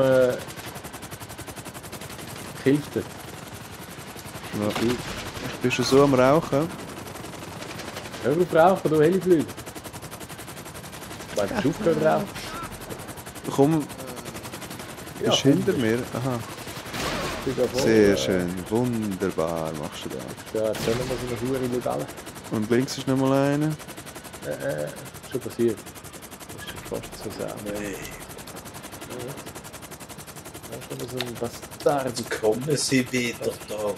Hilfe. Ja. Ich bin schon so am Rauchen. Hör auf rauchen, du Heliflüge. Wenn du aufgehört rauchen. Komm, Ja, bist du hinter mir? Aha. Sehr schön, wunderbar machst du da. Ja, jetzt haben wir so eine Hure Libelle. Und links ist noch mal einer. Schon passiert. Das ist schon fast so sagen. Nee. Das ist schon so ein Bastard. Jetzt kommen sie wieder da.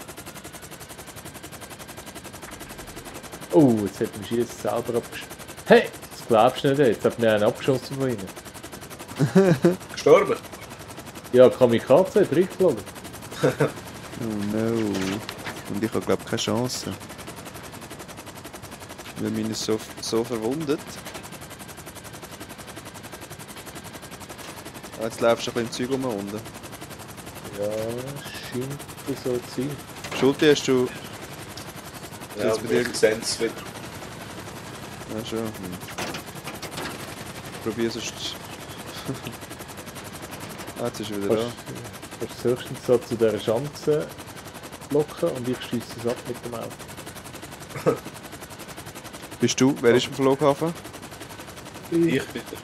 Oh, jetzt hat mich jetzt selber abgeschossen. Hey! Das glaubst du nicht, jetzt hat mir einen abgeschossen von ihnen. Gestorben? Ja, Kamikaze, durchgeflogen. Oh no. Und ich habe glaube keine Chance. Weil meine ist so verwundet. Ah, jetzt läufst du ein bisschen im Zeug rum unten. Ja, scheint so zu sein. Schulti hast du. Ja, Jetzt bei dir- wir sehen es wieder. Ja, schon. Probier sonst. Ah, jetzt ist er wieder da. Kannst du höchstens so zu dieser Schanze locken und ich schieße es ab mit dem Auto. Bist du? Wer ist am Flughafen? Ich bitte.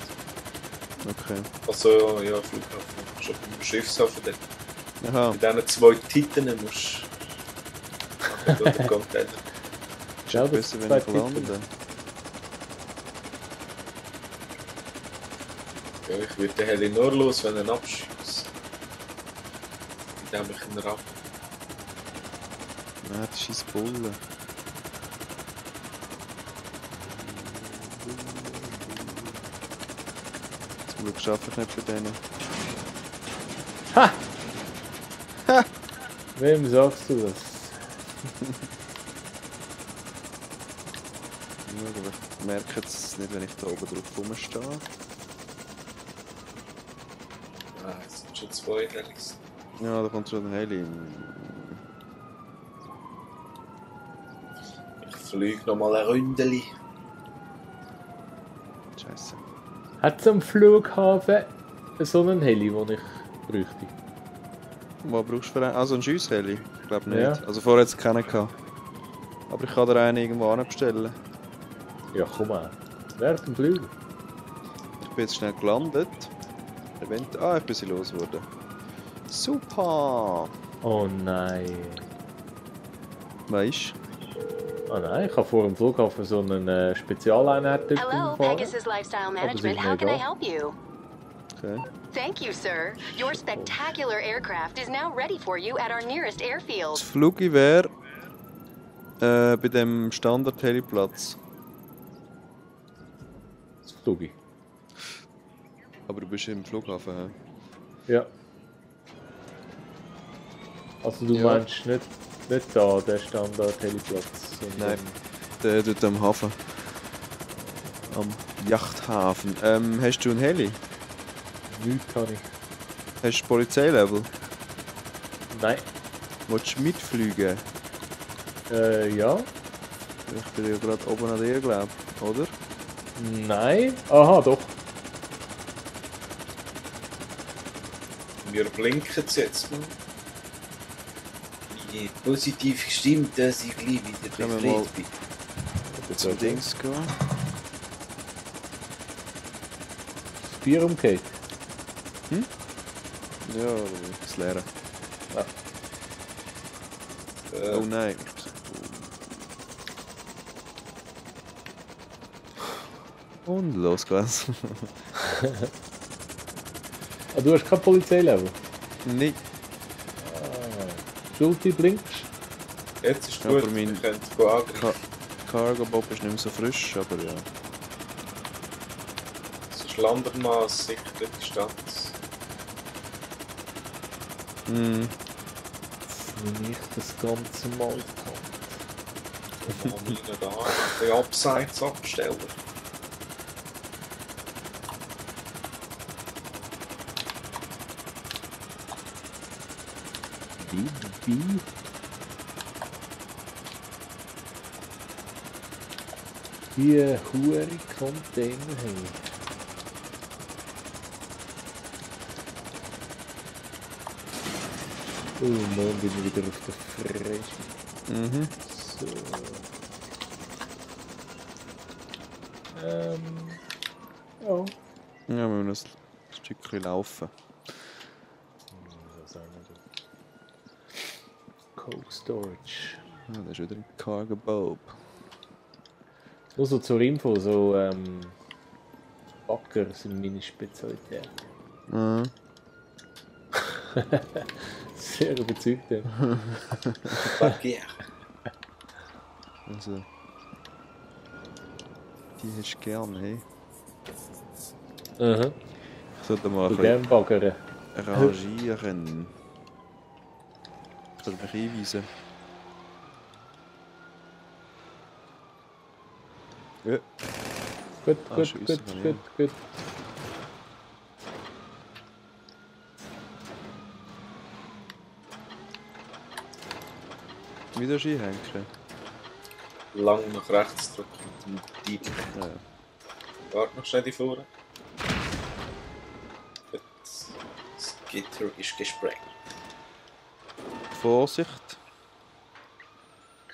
Okay. Also, ja, Flughafen. Schon beim Schiffshafen dort. Aha. Mit diesen zwei Titanen musst du den Container. Ist Ja, ja, das besser, sind wenn ich zwei lande. Ja, ich würde den Heli nur los, wenn er ihn abschießt. Indem ich ihn ab. Nein, das ist Bulle. Zum Glück schaffe ich nicht für denen. Ha! Ha! Wem sagst du das? Ja, aber ich merke es nicht, wenn ich da oben drauf rumstehe. Ah, es sind schon zwei Helis. Ja, da kommt schon ein Heli. Ich fliege nochmal ein Ründeli. Scheiße. Hat es am Flughafen so einen Heli, den ich bräuchte? Was brauchst du für einen? Also einen Schiessheli? Ich glaube nicht. Ja. Also vorher hat es keinen gehabt. Aber ich kann dir einen irgendwo anbestellen. Ja, komm mal. Während dem Flügen. bin jetzt schnell gelandet. Ich bin sie losgeworden. Super! Oh nein. Weißt Oh nein, ich habe vor dem Flughafen so einen Spezialeinheit dort Hello, umgefahren. Pegasus Lifestyle ist Management. mir How can I egal. help you? Okay. Thank you, sir. Your spectacular aircraft is now ready for you at our nearest Das airfield. Flugi wäre bei dem Standard-Heliplatz. Das Flugi. Aber du bist im Flughafen, hä? Ja. Also du Ja. meinst nicht da, der Standard-Heliplatz. sondern- Nein. Der dort am Hafen. Am Yachthafen. Hast du ein Heli? Nichts habe ich. Hast du Polizeilevel? Nein. Willst du mitfliegen? Ja. Ich bin ja gerade oben an dir, glaube ich, oder? Nein. Aha, doch. Wir blinken es jetzt mal. Ich bin positiv gestimmt, dass ich gleich wieder Können wir mal- befreit bin. Zum Dings gehen. Das Bier umgeht. Ja, das Leere. Oh nein. Und los geht's. Ah, du hast kein Polizeilevel. Nein. Schulti blinkst. Jetzt ist Ja, gut, aber mein- wir können angreifen. Cargo Bob ist nicht mehr so frisch, aber ja. Es ist Landermaß, sicher die Distanz. Hm. Wenn ich das Ganze mal kann. Dann haben wir ihn da, den Abseits abstellen. Wie? Die hure Container haben. Oh Mann, bin ich wieder auf der Fresse. Mhm. So. Ja. Ja, wir müssen ein Stückchen laufen. Was haben wir da? Coke Storage. Ah, da ist wieder ein Cargo Bob. Nur so zur Info, so Backer sind meine Spezialität. Mhm. Sehr überzeugt. Ja. Verkehr. Also. Die hast du gern, hey. Aha. Ich sollte mal Du ein gern baggern. bisschen rangieren. Ich sollte mich einweisen. Ja. Gut, Ah, gut, Scheisse, gut, kann ich gut, gut. Wieder einhängen. Lang nach rechts drücken mit dem Deep. Ja. Warte noch schnell die vorne. Gut. Das Gitter ist gesprengt. Vorsicht.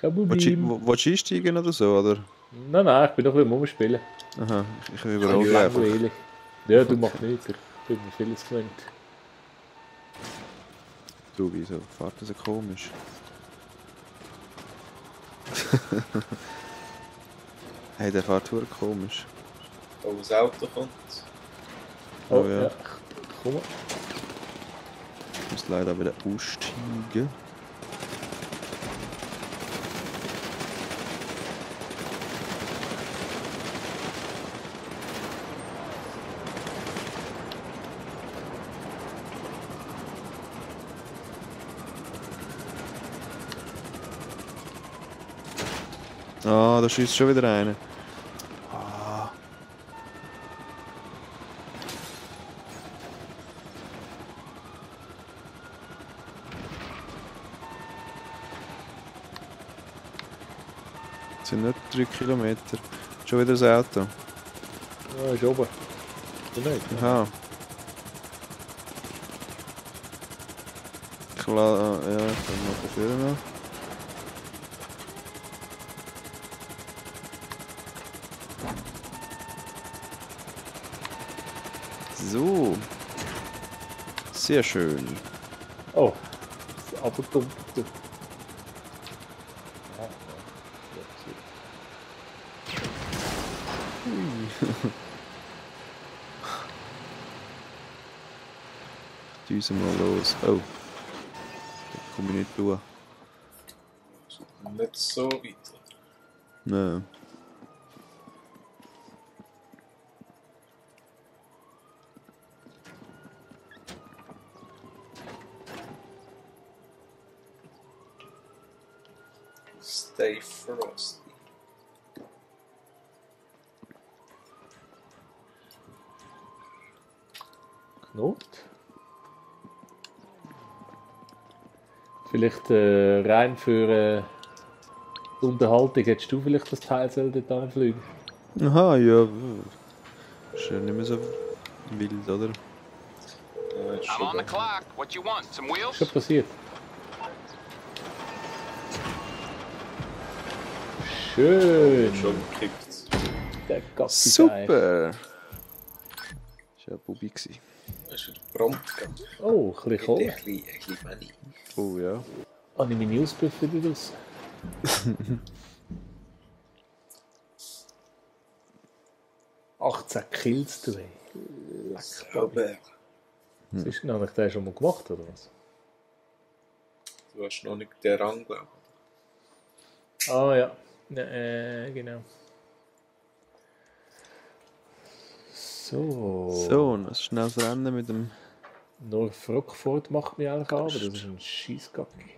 Willst Kabubim. du einsteigen oder so, oder? Nein, ich bin doch ein bisschen rumspielen. Aha, ich will überall Ja, einfach. langweilig. Ja, du machst nichts. Ich bin mir vieles gewöhnt. Du, wieso fährt das so komisch? Hey, der fährt verdammt komisch. Oh, das Auto kommt. Oh ja. Komm. Ich muss leider wieder aussteigen. Ah, da schießt schon wieder einer. Ah. Das sind nicht 3 Kilometer. Schon wieder das Auto. Ja, ist oben. Du nicht? Aha. Klar, ja, dann noch dafür noch. So. Sehr schön. Oh, das ist aber dumm. Düsen mal los. Oh. Da komme ich nicht durch. Nicht so weit. Nein. Stay frosty. Knot. Vielleicht rein für die Unterhaltung hättest du vielleicht das Teil dort anfliegen. Aha, ja. Ist ja nicht mehr so wild, oder? Ja, ist I'm schon on the da. clock. What you want? Some wheels? Schon passiert. Schön. Schon gekippt. Der Gott Super! Das war ja Bubi. Gewesen. Das ist wieder prompt. Gell? Oh, ein bisschen Ein cool. bisschen Money. Oh ja. Habe ich meine Newsbüffel wieder raus? «18 Kills, du ey. Aber Was ist denn? Habe ich den schon mal gemacht, oder was? du hast noch nicht den Rang, glaube ich. Ah ja, genau. So. So, ein schnelles Rennen mit dem. North Rockford macht mich eigentlich an, aber das ist ein Scheissgacki.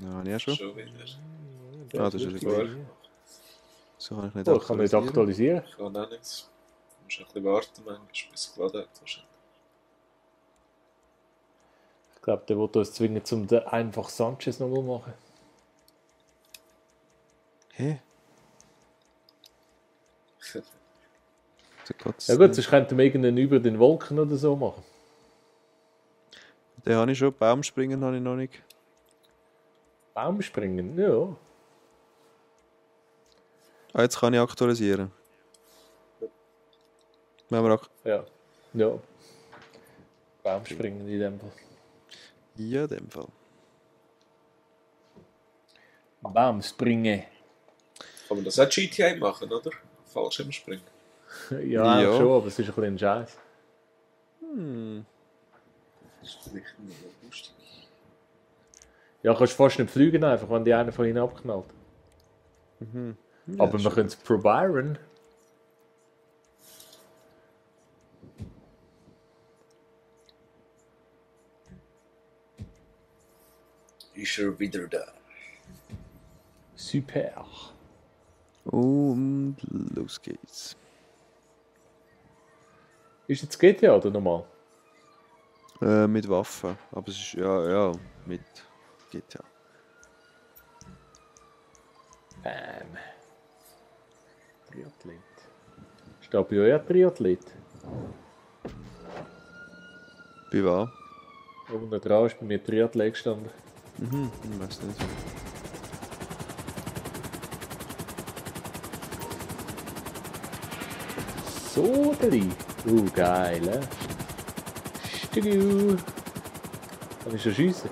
Ja, habe ich ja schon. Schon wieder. Ah, das ist wirklich wieder geil. So kann ich nicht Oh, ich kann nicht aktualisieren. Ich kann auch nichts. Du musst ein bisschen warten, manchmal, bis es geladen hat. Wahrscheinlich. Ich glaube, der will uns zwingen, zum den einfach Sanchez nochmal machen. Hä? So geht's. Ja gut, sonst könnten wir irgendeinen über den Wolken oder so machen. Den habe ich schon. Baumspringen habe ich noch nicht. Baumspringen, ja. Ah, jetzt kann ich aktualisieren. Wenn wir Ja. Ja. Baumspringen in dem Fall. ja, in dem Fall. Baumspringen. Kann man das auch GTA machen, oder? Fallschirmspringen. Ja, Ja. eigentlich schon, aber es ist ein bisschen ein Scheiß. Das ist vielleicht nicht so lustig. Ja, kannst fast nicht fliegen einfach, wenn die einer von ihnen abknallt. Aber wir können es probieren. Ist er wieder da? Super. Und los geht's. Ist jetzt GTA oder normal? Mit Waffen. Aber es ist ja mit GTA. Bam. Triathlet. Steht bei euch ein Triathlet? Bei was? Oben dran ist bei mir Triathlet gestanden. Ich weiß nicht. So, drin. Geil, eh? Studio. Kann ich schon schiessen?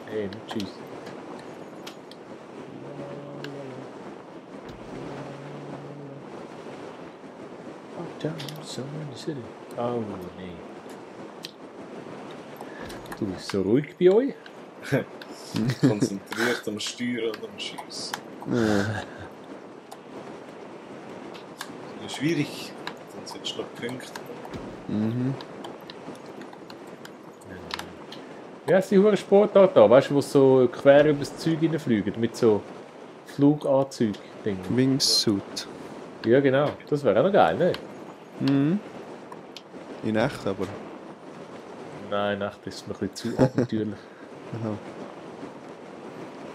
Hey, nicht schiessen. Uptown, somewhere in the city. Oh, nee. Du bist so ruhig bei euch? Konzentriert am Steuern und am Schiessen. Das ist schwierig. Dann solltest du noch Punkte. Wie heisst die hure Sportart da? Weißt du, wo sie so quer über das Zeug hineinfliegen? Mit so Fluganzug-Dingen. Wingsuit. Ja, genau. Das wäre auch noch geil, ne? In echt aber. Nein, echt, das ist mir ein bisschen zu abenteuerlich. Aha.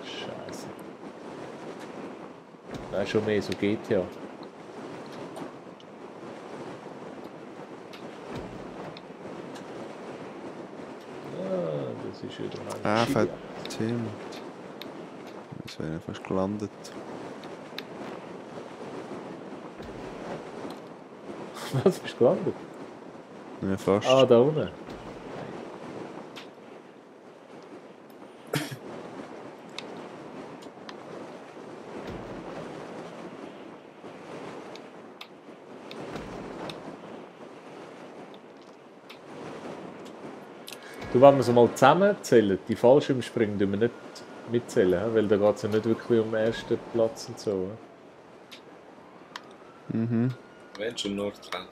Scheiße. Nein, schon mehr so GTA. Ah, das ist wieder mein Ah, Schild. verdammt. Jetzt wäre ich fast gelandet. Was bist du gelandet? Ja, fast. Ah, da unten. Du, wenn wir sie mal zusammenzählen, die Fallschirmspringen tun wir nicht mitzählen, hä? Weil da geht es ja nicht wirklich um den ersten Platz und so. Hä? Mhm. Wenn schon Nordrhein.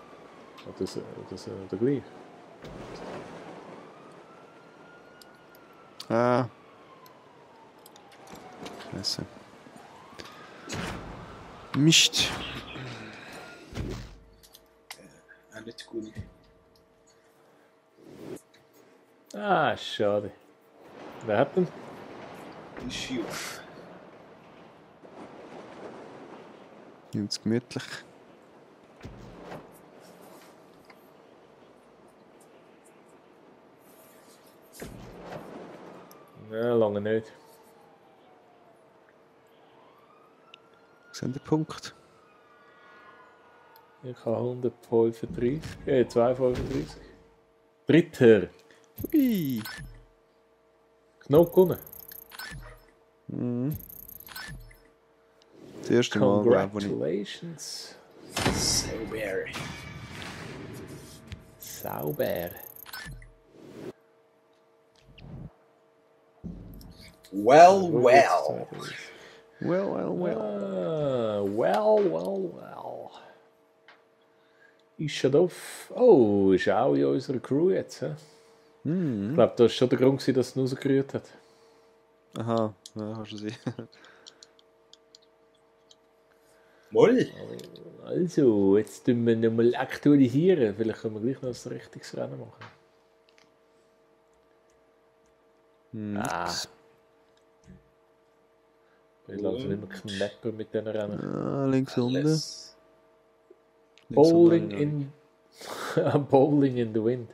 Oder gleich. Ah. Scheiße. Mist. Auch nicht gut. Ah, schade. Wer hat denn? Die Schiff. Jetzt gemütlich. Ja, lange nicht. Sehen der Punkt? Ich habe 135, 235. Dritter. Ui. Knapp gewonnen. Mhm. Das erste Mal, glaube ich, Congratulations. Sauber. Sauber. Well, well. Well. Ist schon auf. Oh, ist auch in unserer Crew jetzt. He? Ich glaube, das war schon der Grund, gewesen, dass es ihn rausgerührt hat. Aha, ja, hast du sie. Moll. Also, jetzt tun wir nochmal aktualisieren. Vielleicht können wir gleich noch ein richtiges Rennen machen. Ah. Ich lasse nicht mehr knappen mit diesen Rennen. Ah, links unten. Alles. Bowling in... Bowling in the Wind.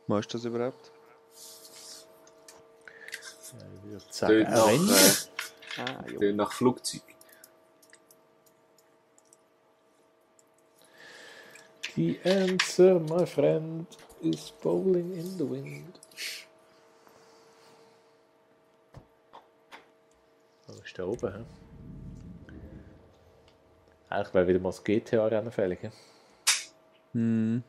Was ist das überhaupt? Ich würde sagen, Tönt nach, Rennen. tönt nach Flugzeug. The answer, my friend, is bowling in the wind. Was ist da oben? He? Eigentlich wäre wieder mal das GTA-Rennen fällig. He? Hm.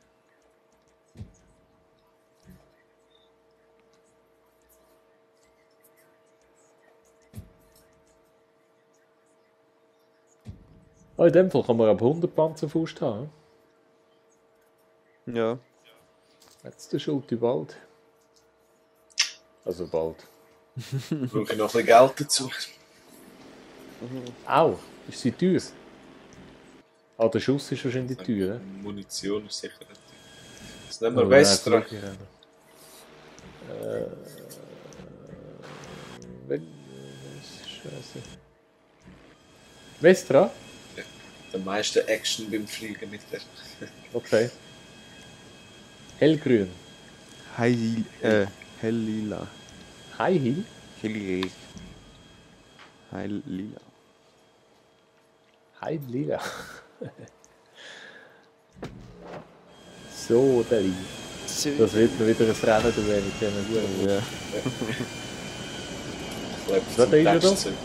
Oh, in dem Fall kann man ab 100 Panzerfaust haben. He? Ja. Jetzt der Schulte bald. Also bald. Brauche ich noch ein bisschen Geld dazu. Au, ist sie teuer? Ah, der Schuss ist wahrscheinlich teuer. Munition ist sicher nicht. Jetzt nehmen wir Westra. Scheiße. Vestra? Der meiste Action beim Fliegen mit der. Okay. Hellgrün. Hell-lila. High Heel? Hell-lila. Hell-lila. High Lila. So, Deli. Das wird mir wieder ein Rennen, du wenn ich denen gut. Ja. Ich glaube, Was zum ist er da? Text sind.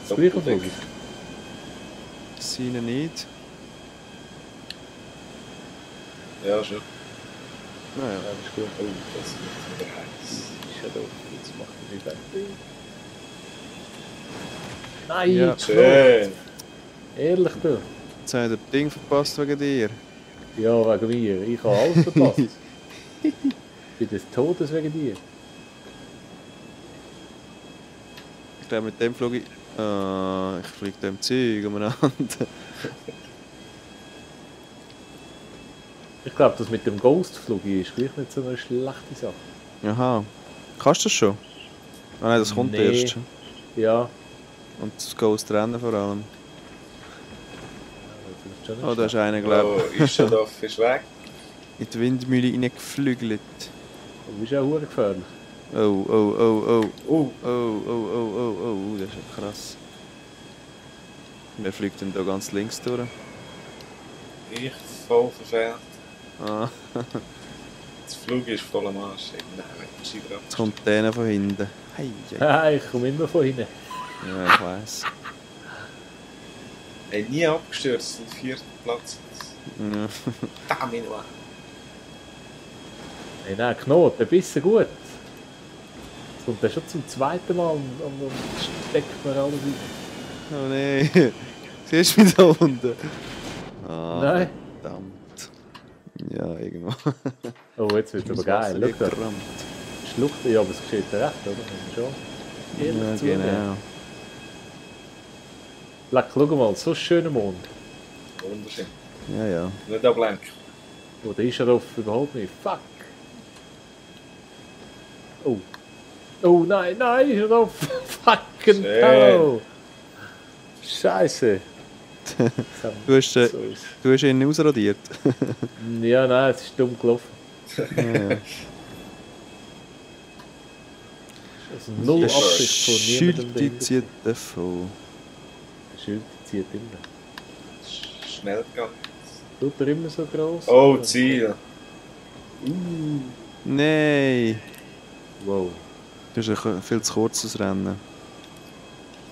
Das gleiche Vogel. Seine nicht. Ja, schon. Naja. Ja, das ist gut. Oh, das wird wieder heiß. Ist ja doof. Jetzt macht er mich fertig. Nein, Ja. Schön. ehrlich du. Jetzt habe ich das Ding verpasst wegen dir. Ja, wegen mir. Ich habe alles verpasst. Ich bin des Todes wegen dir. Ich glaube, mit dem flog ich. Ich fliege dem Zeug umeinander. Ich glaube, das mit dem Ghost-Flug ist gleich nicht so eine schlechte Sache. Aha, Kannst du das schon? Ah nein, das kommt Nee. erst. Ja. Und das Ghost Rennen vor allem. Vielleicht schon nicht Oh, da ist schlecht. einer, glaube Oh, Ischadov ist weg. ich, in die Windmühle reingeflügelt. Du bist ja auch gefährlich. Oh, oh, oh, oh. Oh, Oh, oh, oh, oh, oh, das ist ja krass. Wer fliegt denn da ganz links durch? ich voll verfehlt. Ah, Das Flug ist voll am Arsch. Nein, ich bin jetzt kommt der von hinten. Hey, ja, Ja, ich komme immer von hinten. ich weiss. Hey, nie abgestürzt, am 4. Platz. Ja. Damit war. Hey, nein, Knoten, ein bisschen gut. Jetzt kommt er schon zum zweiten Mal und steckt mir alles ein. Oh nein. Siehst du mich da unten? Ah, Nein. verdammt. Ja, irgendwo. Oh, jetzt wird es aber geil. Schau da. Schlucht, ja, aber es geschieht dir recht, oder? Wenn wir schon ehrlich Ja, zugeben. genau. Leck, schau mal, so ein schöner Mond. Wunderschön. Ja, ja. Nicht ablenken. Oh, der ist er drauf überhaupt nicht. Fuck! Oh. Oh nein, nein, hör auf! Fucking Schön. hell! Scheiße! Du hast, So ist- du hast ihn ausradiert. Ja, nein, es ist dumm gelaufen. Ja. Also null Das Absicht von niemandem. Schülte zieht davon. Der Schild zieht immer. Schnell gegangen. Tut er immer so groß? Oh, Ziel. Nein! Wow. Das ist ein viel zu kurzes Rennen.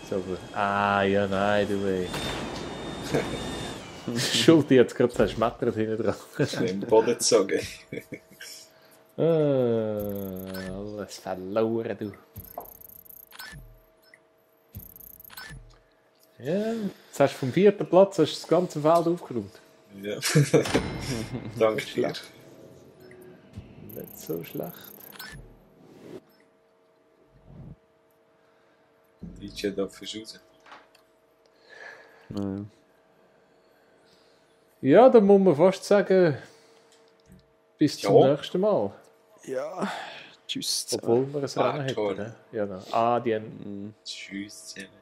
So, ah, ja, nein, du ey. Schuld, jetzt gerade zerschmettert hinten dran. Im Boden gezogen. Alles verloren, du. Ja, jetzt hast du vom 4. Platz hast du das ganze Feld aufgeräumt. Ja. Danke dir. Nicht so schlecht. Ischadov ist raus. Nein. Ja, dann muss man fast sagen, bis zum Ja. nächsten Mal. Ja, tschüss. Obwohl wir ein Rennen Tor. hätten. Ne? Ja, no. Ah, die haben Tschüss zusammen.